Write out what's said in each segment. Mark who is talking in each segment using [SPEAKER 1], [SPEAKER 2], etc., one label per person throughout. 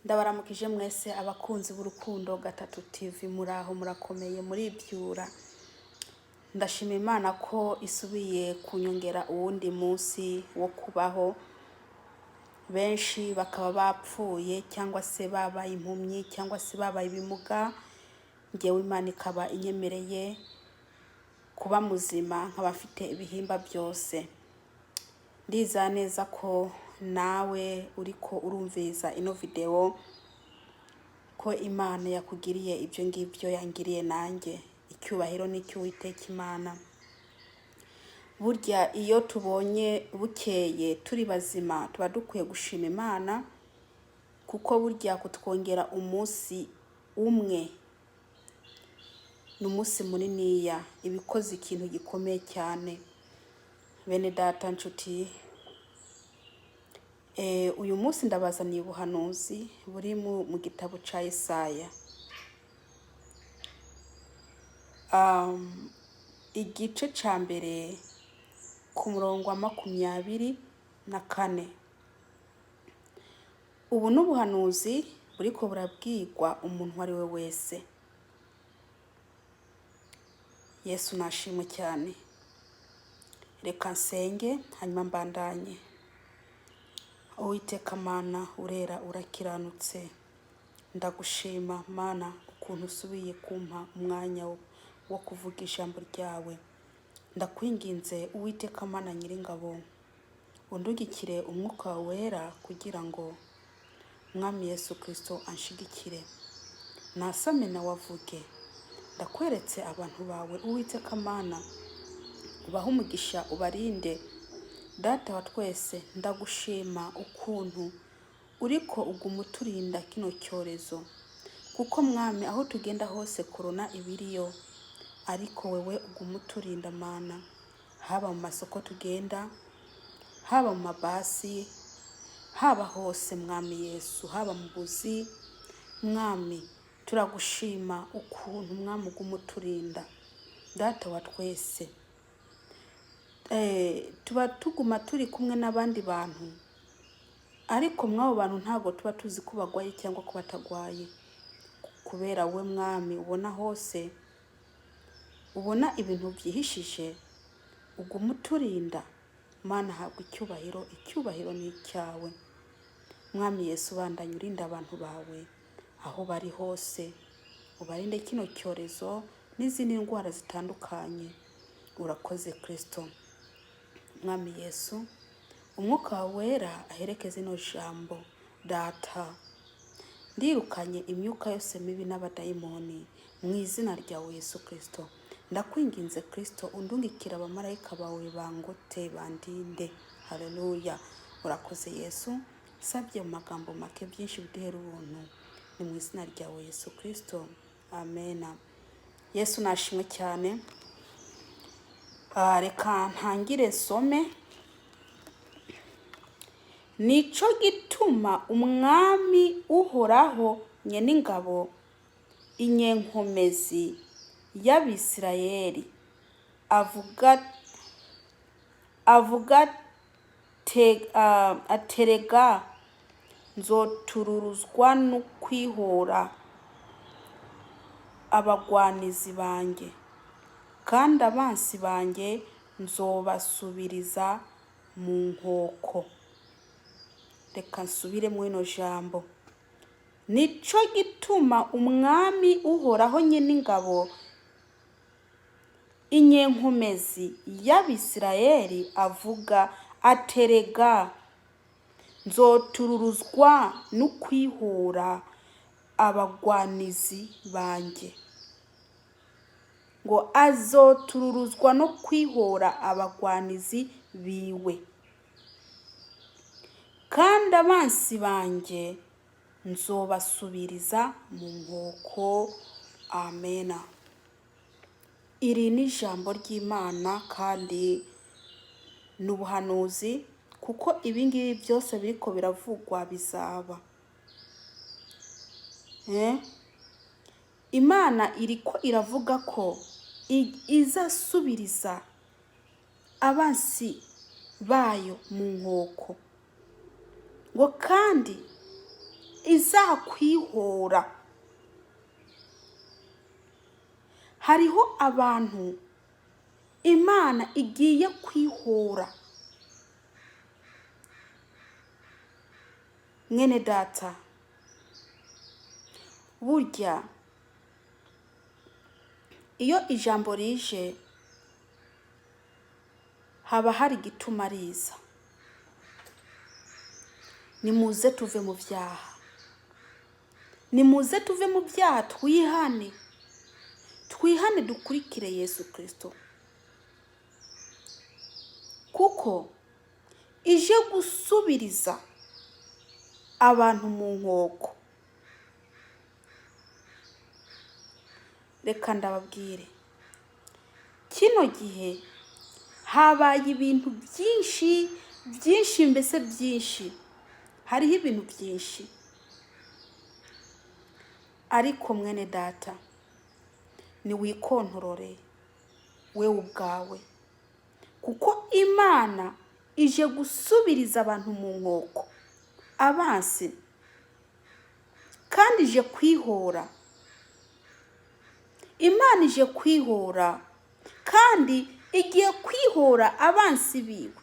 [SPEAKER 1] Ndabaramukije mwese abakunzi b'Urukundo Gatatu TV, muraho, murakomeye, muribyura? Ndashima Imana ko isubiye kunyongera uwundi munsi wo kubaho. Benshi bakaba bapfuye cyangwa se babaye impumyi cyangwa se babaye ibimuga, ngewe Imana ikaba inyemereye kuba muzima, nkaba mfite ibihimba byose. Ndizera neza ko nawe uriko urumviriza ino video ko Imana yakugiriye ibyo ngibyo yangiriye nanjye. Icyubahiro ni icy'Uwiteka Imana. Burya iyo tubonye bukeye turi bazima, tuba dukwiye gushima Imana, kuko burya kutwongera umunsi umwe ni umunsi muniniya, iba ikoze ikintu gikomeye cyane. Bene data, nshuti, uyu munsi ndabazaniye ubuhanuzi buri mu gitabo cya Yesaya, igice cya mbere ku murongo wa 24. Ubu ni ubuhanuzi buriko burabwirwa umuntu uwo ari we wese. Yesu nashimwe cyane. Reka nsenge, hanyuma mbandanye. Uwiteka Mana, urera, urakiranutse. Ndagushima Mana ukuntu usubiye kumpa umwanya wo kuvuga ijambo ryawe. Ndakwinginze Uwiteka Mana Nyiringabo, undugikire umwuka wawe wera kugira ngo Mwami Yesu Kristo anshigikire, nasame nawe avuge. Ndakweretse abantu bawe Uwiteka Mana, ubahe umugisha, ubarinde. Data wa twese, ndagushima ukuntu uriko uguma uturinda kino cyorezo, kuko Mwami aho tugenda hose korona ibiriyo, ariko wewe uguma uturinda Mana, haba mu masoko tugenda, haba mu mabasi, haba hose Mwami Yesu, haba mu buzi. Mwami, turagushima ukuntu Mwami uguma uturinda. Data wa twese, tuba tuguma turi kumwe n'abandi bantu, ariko mw'abo bantu ntabwo tuba tuzi ko bagwaye cyangwa ko batagwaye, kubera we Mwami ubona hose, ubona ibintu byihishije, uguma uturinda. Mana, habwa icyubahiro, icyubahiro ni icyawe. Mwami Yesu, bandanya urinda abantu bawe aho bari hose, ubarinde kino cyorezo n'izindi ndwara zitandukanye. Urakoze Kristo. Mwami Yesu, umwuka wawe wera aherekeze ino jambo. Data, ndirukanye imyuka yose mibi n'abadayimoni mu izina ryawe Yesu Kristo. Ndakwinginze Kristo, undungikira abamarayika bawe bangote, bandinde. Haleluya. Urakoze Yesu. Nsabye mu magambo make, byinshi biduhera ubuntu. Ni mu izina ryawe Yesu Kristo, amena. Yesu nashimwe cyane. Reka ntangire nsome. Nico gituma Umwami Uhoraho Nyeningabo, Inyenkomezi y'Abisirayeli, avuga aterega nzotururuzwa n'ukwihora abagwanizi banjye, kandi abansi banjye nzobasubiriza mu nkoko. Reka nsubiremo ino jambo. Nico gituma Umwami Uhoraho Nyeningabo, Inyenkomezi y'Abisirayeli, avuga aterega nzotururuzwa n'ukwihora abagwanizi banjye. Ngo azotururuzwa no kwihora abagwanizi biwe, kandi abansi banjye nzobasubiriza mu nkoko. Amena. Iri ni ijambo ry'Imana kandi ni ubuhanuzi, kuko ibi ngibi byose biriko biravugwa bizaba. Imana iriko iravuga ko izasubiriza abansi bayo mu nkoko, ngo kandi izakwihora. Hariho abantu Imana igiye kwihora. Mwene data, burya iyo ijambo rije haba hari igituma riza. Nimuze tuve mu byaha, nimuze tuve mu byaha, twihane, twihane dukurikire Yesu Kristo, kuko ije gusubiriza abantu mu nkoko. Reka ndababwire, kino gihe habaye ibintu byinshi byinshi, mbese byinshi, hariho ibintu byinshi. Ariko mwene data, niwikontorore wewe ubwawe, kuko Imana ije gusubiriza abantu mu nkoko, abansi, kandi ije kwihora. Imana ije kwihora, kandi igiye kwihora abansi biwe.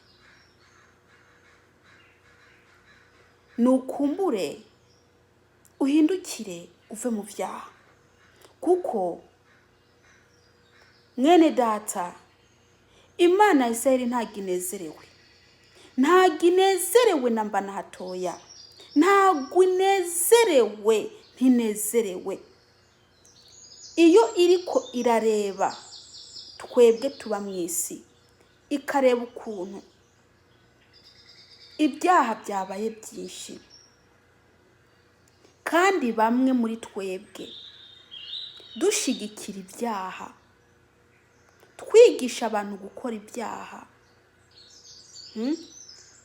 [SPEAKER 1] Nukumbure uhindukire uve mu byaha, kuko mwene data, Imana ya Isirayeli ntabwo inezerewe, ntabwo inezerewe na mba na hatoya, ntabwo inezerewe, ntinezerewe. Iyo iriko irareba twebwe tuba mu isi, ikareba ukuntu ibyaha byabaye byinshi, kandi bamwe muri twebwe dushigikira ibyaha, twigisha abantu gukora ibyaha,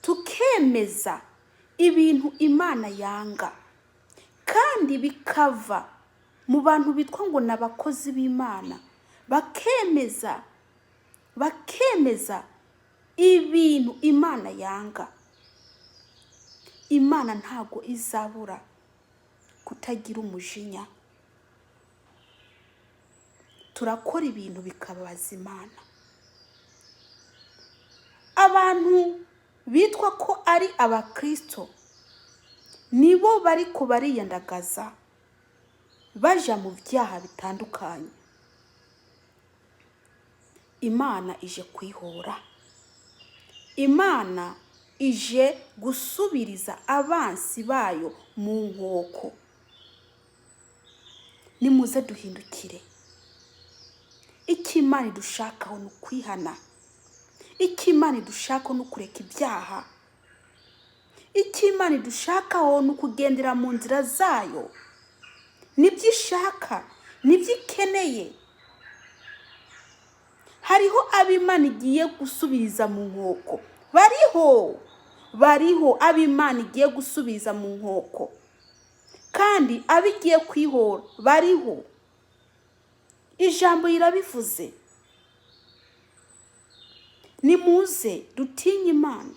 [SPEAKER 1] tukemeza ibintu Imana yanga, kandi bikava mu bantu bitwa ngo ni abakozi b'Imana, bakemeza ibintu Imana yanga. Imana ntago izabura kutagira umujinya. Turakora ibintu bikababaza Imana. Abantu bitwa ko ari abakristo nibo bariko bariyandagaza baja mu byaha bitandukanye. Imana ije kwihora, Imana ije gusubiriza abansi bayo mu nkoko. Nimuze duhindukire. Icyo Imana idushakaho ni ukwihana, icyo Imana idushakaho ni ukureka ibyaha, icyo Imana idushakaho ni ukugendera mu nzira zayo. Nibyo ishaka, nibyo ikeneye. Hariho abo Imana igiye gusubiriza mu nkoko, bariho, bariho abo Imana igiye gusubiza mu nkoko, kandi abo igiye kwihora bariho. Ijambo rirabivuze. Nimuze dutinye Imana.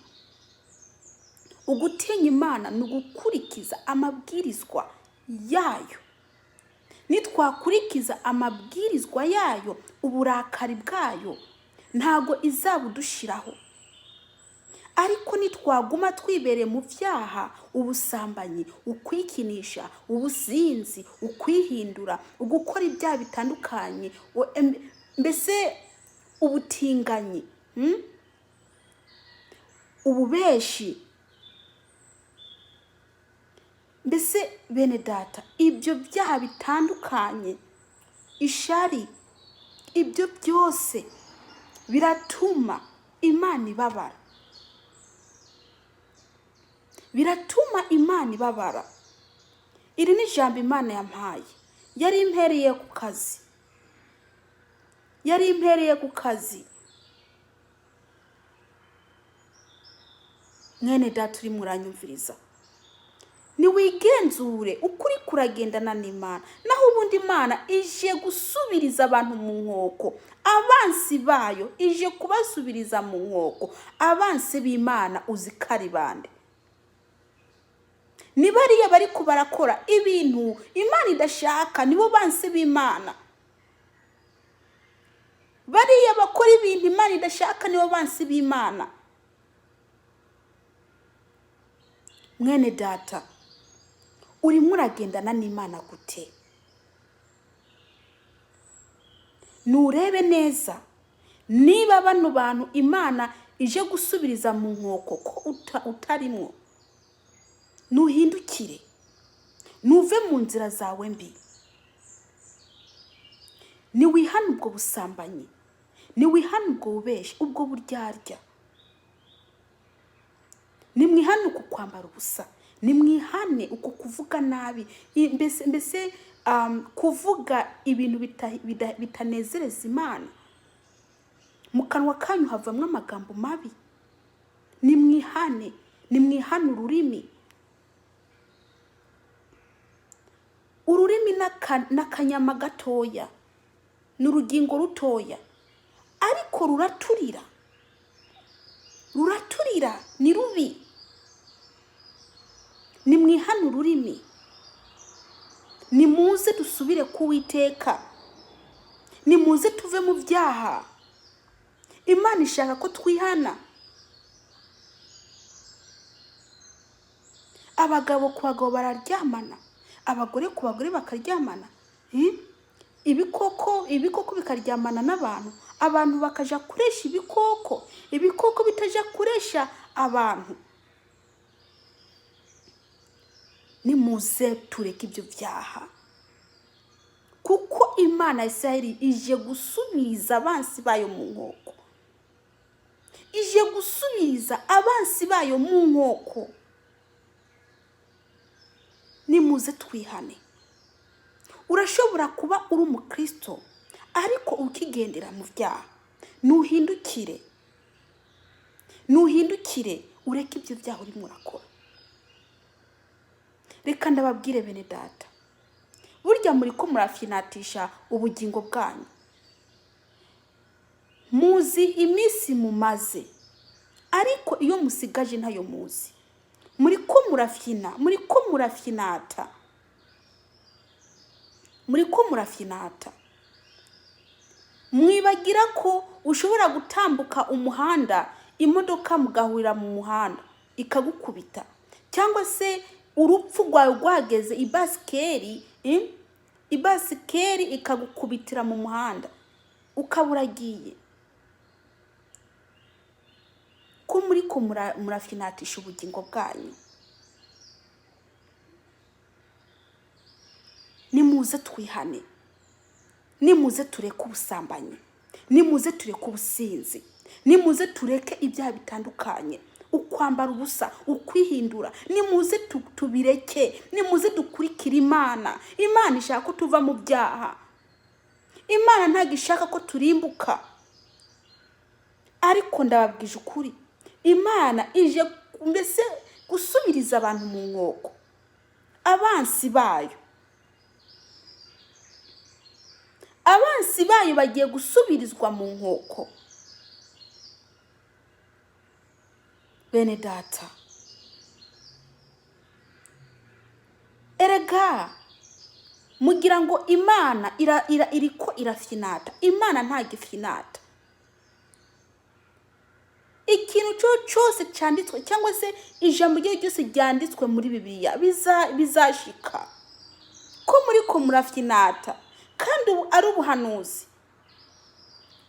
[SPEAKER 1] Ugutinya Imana ni ugukurikiza amabwirizwa yayo. Nitwakurikiza amabwirizwa yayo, uburakari bwayo ntago izabudushiraho. Ariko nitwaguma twibereye mu byaha, ubusambanyi, ukwikinisha, ubusinzi, ukwihindura, ugukora ibyaha bitandukanye, mbese ubutinganyi, ububeshi, mbese bene data, ibyo byaha bitandukanye, ishari, ibyo byose biratuma Imana ibabara, biratuma Imana ibabara. Iri ni ijambo Imana yampaye, yari impereye ku kazi, yari impereye ku kazi. Mwene data urimo uranyumviriza, niwigenzure ukuri kuragendana n'Imana. Naho ubundi Imana ije gusubiriza abantu mu nkoko, abansi bayo ije kubasubiriza mu nkoko. Abansi b'Imana uzi ko ari bande? Ni bariya bari barakora ibintu Imana idashaka, nibo bansi b'Imana. Bariya bakora ibintu Imana idashaka nibo bansi b'Imana. Mwene data, urimo uragendana n'Imana gute? Nurebe neza niba bano bantu Imana ije gusubiriza mu nkoko ko utarimwo. Nuhindukire, nuve mu nzira zawe mbi, niwihane ubwo busambanyi, niwihane ubwo bubeshi, ubwo buryarya, nimwihane uku kwambara ubusa, nimwihane uku kuvuga nabi, mbese kuvuga ibintu bitanezereza Imana. Mu kanwa kanyu havamwo amagambo mabi. Nimwihane, nimwihane ururimi. Ururimi n'akanyama gatoya, ni urugingo rutoya, ariko ruraturira, ruraturira, ni rubi. Nimwihane ururimi, nimuze dusubire ku Uwiteka, nimuze tuve mu byaha. Imana ishaka ko twihana. Abagabo ku bagabo bararyamana, abagore ku bagore bakaryamana, ibikoko bikaryamana n'abantu, abantu bakaja kuresha ibikoko, ibikoko bitaja kuresha abantu. Nimuze tureke ibyo byaha, kuko Imana ya Isirayeli ije gusubiza abansi bayo mu nkoko, ije gusubiza abansi bayo mu nkoko. Nimuze twihane. Urashobora kuba uri umukristo ariko ukigendera mu byaha. Nuhindukire, nuhindukire, ureke ibyo byaha urimo urakora. Reka ndababwire bene data, burya muri ko murafinatisha ubugingo bwanyu. Muzi iminsi mumaze, ariko iyo musigaje ntayo muzi. Muri ko murafina, muri ko murafinata, muri ko murafinata. Mwibagira ko ushobora gutambuka umuhanda, imodoka mugahurira mu muhanda ikagukubita, cyangwa se urupfu rwawe rwageze, ibasikeri ikagukubitira mu muhanda ukaba uragiye. Ko muri ko murafinatisha ubugingo bwanyu. Nimuze twihane, nimuze tureke ubusambanyi, nimuze tureke ubusinzi, nimuze tureke ibyaha bitandukanye, ukwambara ubusa, ukwihindura. Nimuze tubireke, nimuze dukurikire Imana. Imana ishaka ko tuva mu byaha. Imana ntabwo ishaka ko turimbuka. Ariko ndababwije ukuri, Imana ije mbese gusubiriza abantu mu nkoko, abansi bayo. Abansi bayo bagiye gusubirizwa mu nkoko. Bene data, erega mugira ngo Imana iriko irafinata. Imana ntabwo ifinata. Ikintu cyose cyanditswe cyangwa se ijambo iryo ryose ryanditswe muri Bibiliya bizashika. Ko muri ko murafinata, kandi ubu ari ubuhanuzi.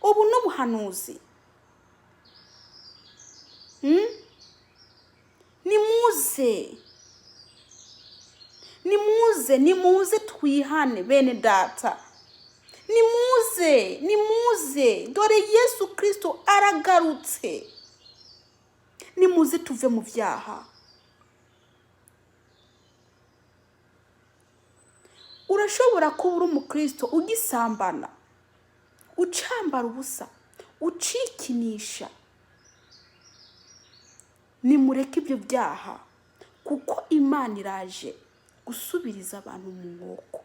[SPEAKER 1] Ubu ni ubuhanuzi. Nimuze, nimuze, nimuze twihane bene data. Nimuze, nimuze, dore Yesu Kristo aragarutse. Nimuze tuve mu byaha. Urashobora kuba uri umukristo ugisambana, ucambara ubusa, ucikinisha. Nimureke ibyo byaha, kuko Imana iraje gusubiriza abantu mu nkoko.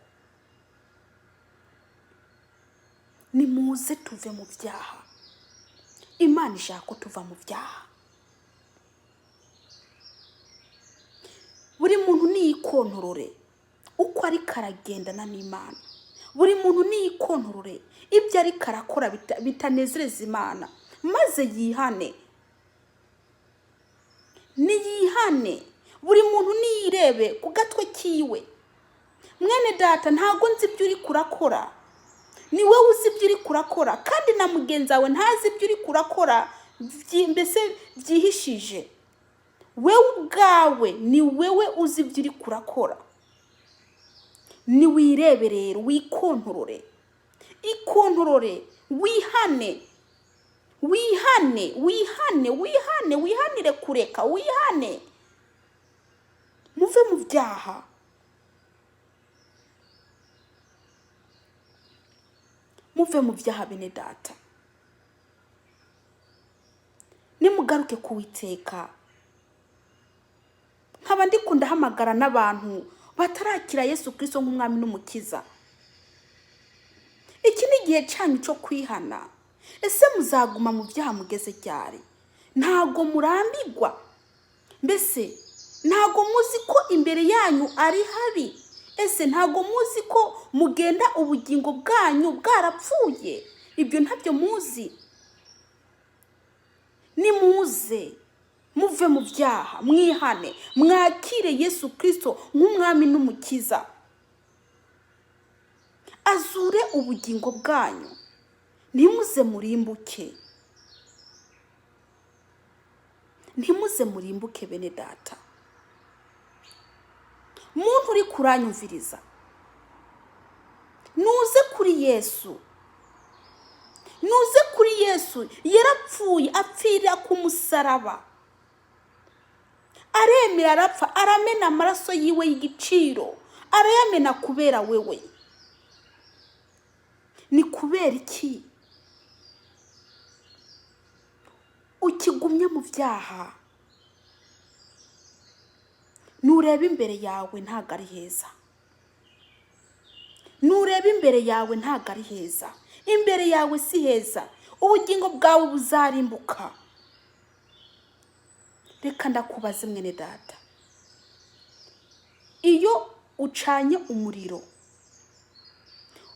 [SPEAKER 1] Nimuze tuve mu byaha. Imana ishaka ko tuva mu byaha. Buri muntu niyikontorore uko ariko aragendana n'Imana. Buri muntu niyikontorore ibyo ariko arakora bitanezereza Imana, maze yihane. Niyihane. Buri muntu niyirebe ku gatwe kiwe. Mwene data, ntago nzi ibyo uri kurakora, ni wowe uzi ibyo uri kurakora, kandi na mugenzi wawe ntazi ibyo uri kurakora, mbese byihishije. Wewe ubwawe ni wewe uzi ibyo uri kurakora. Niwirebe rero, wikontorore, ikontorore, wihane, wihane, wihane, wihane, wihanire kureka, wihane, muve mu byaha. Muve mu byaha bene data, nimugaruke ku Uwiteka. Nkaba ndikunda hamagara n'abantu batarakira Yesu Kristo nk'umwami n'umukiza. Iki ni igihe cyanyu cyo kwihana. Ese muzaguma mu byaha mugeze ryari? Ntago murambirwa? Mbese ntago muzi ko imbere yanyu ari habi? Ese ntago muzi ko mugenda ubugingo bwanyu bwarapfuye? Ibyo ntabyo muzi. Nimuze muve mu byaha, mwihane, mwakire Yesu Kristo nk'umwami n'umukiza, azure ubugingo bwanyu, ntimuze murimbuke, ntimuze murimbuke bene data. Muntu uri kuranyumviriza, nuze kuri Yesu, nuze kuri Yesu. Yarapfuye, apfira ku musaraba, aremera arapfa, aramena amaraso yiwe y'igiciro, arayamena kubera wewe. Ni kubera iki ukigumye mu byaha? Nureba imbere yawe ntago ari heza, nureba imbere yawe ntago ari heza, imbere yawe si heza, ubugingo bwawe buzarimbuka. Reka ndakubaze mwene data, iyo ucanye umuriro,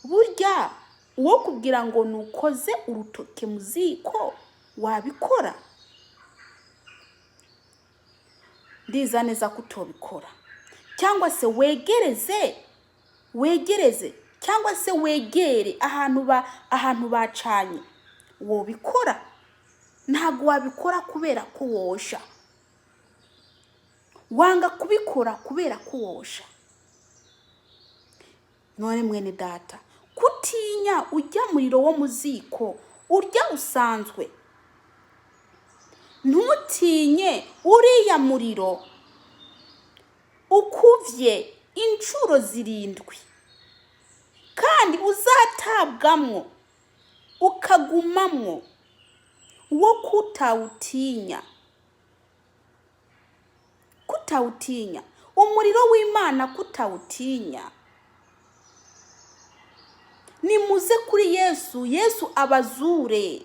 [SPEAKER 1] burya uwo kubwira ngo nukoze urutoke mu ziko wabikora? Ndiza neza ko utobikora. Cyangwa se wegereze, wegereze, cyangwa se wegere ahantu bacanye, wobikora? Ntabwo wabikora kubera ko wosha. Wanga kubikora kubera ko wosha. None mwene data, kutinya ujya muriro wo mu ziko urya usanzwe, ntutinye uriya muriro ukuvye inshuro 7, kandi uzatabwamwo ukagumamwo, wo kutawutinya, kutawutinya umuriro w'Imana, kutawutinya. Nimuze kuri Yesu, Yesu abazure,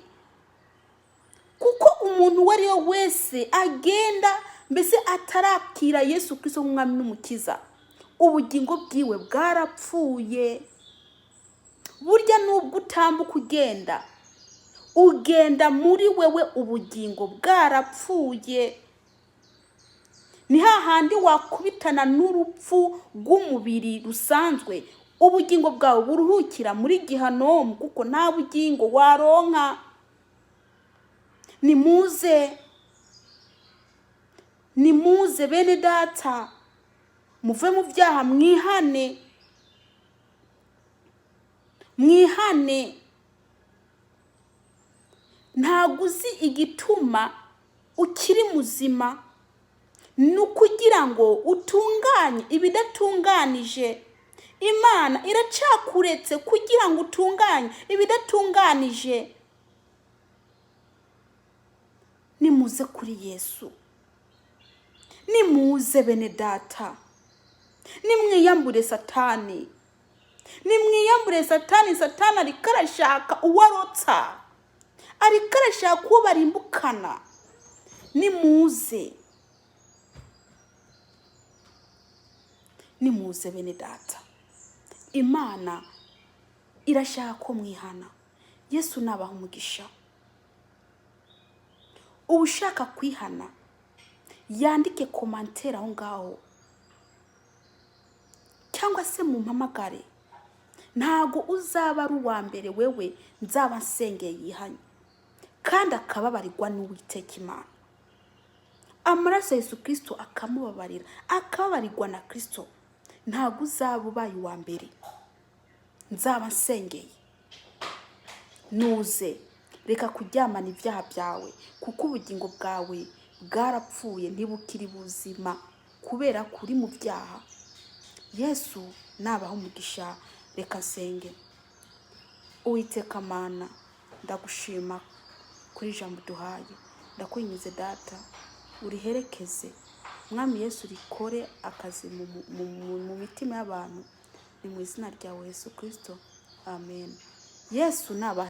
[SPEAKER 1] kuko umuntu uwo ari we wese agenda mbese atarakira Yesu Kristo nk'umwami n'umukiza, ubugingo bwiwe bwarapfuye. Burya nubwo utambuka ugenda, ugenda muri wewe ubugingo bwarapfuye. Ni hahandi wakubitana n'urupfu rw'umubiri rusanzwe, ubugingo bwawe buruhukira muri gihanomu, kuko nta bugingo waronka. Nimuze, nimuze bene data, muve mu byaha, mwihane, mwihane. Ntabwo uzi igituma ukiri muzima, ni ukugira ngo utunganye ibidatunganije. Imana iracakuretse kugira ngo utunganye ibidatunganije. Nimuze kuri Yesu, nimuze bene data, nimwiyambure Satani, nimwiyambure Satani. Satani ariko arashaka uwarotsa, ariko arashaka uwo barimbukana. Nimuze. Nimuze bene data, Imana irashaka ko mwihana. Yesu nabaha umugisha. Ushaka kwihana yandike commentaire aho ngaho, cyangwa se mumpamagare. Ntago uzaba ari uwa mbere wewe nzaba nsengeye yihanye kandi akababarirwa n'Uwiteka Imana, amaraso ya Yesu Kirisito akamubabarira, akababarirwa na Kirisito. Ntabwo uzaba ubaye uwa mbere nzaba nsengeye. Nuze, reka kuryamana ibyaha byawe, kuko ubugingo bwawe bwarapfuye, ntibukiri buzima kubera kuri mu byaha. Yesu nabaha umugisha. Reka nsenge. Uwiteka Mana, ndagushima kuri ijambo uduhaye. Ndakwinginze Data, uriherekeze. Mwami Yesu, rikore akazi mu mitima y'abantu. Ni mu izina ryawe Yesu Kirisito, amen. Yesu nabaha.